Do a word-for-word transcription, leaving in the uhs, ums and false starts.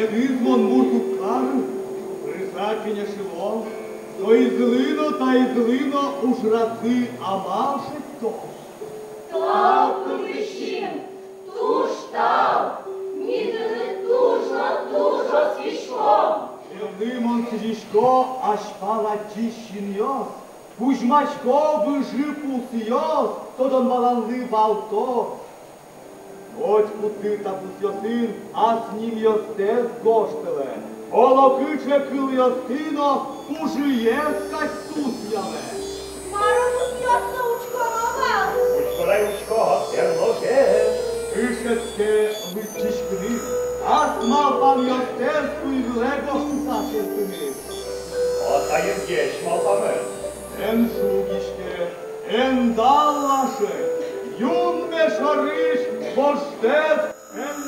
Эвиз мон мурт уг кары, пырыса кенешыло, соизлы но, таизлы но ужразы амал шедьто. Тау, кылӥсьым, туж тау, ми тыныд туж но туж оскиськом. Эвлы мон сӥзисько азьпала ӟеч синъёс, кузьмасько выжы пусъёс, тодон-валанлы валтон. Котькудды та пусъёсын ас нимъёстэс гожтэлэ, оло кыӵе кылъёсты но пужыез кадь тусъялэ. Мар пусъёссэ учконо вал? Учко да учко, берлогес. Кыӵе ке лыдӟиськыны, ас малпанъёстэс туй вылэ гожтыса сётыны. Отын егит малпамын. Эн шугиське, эн даллаше, юнме шорысь вождэс эн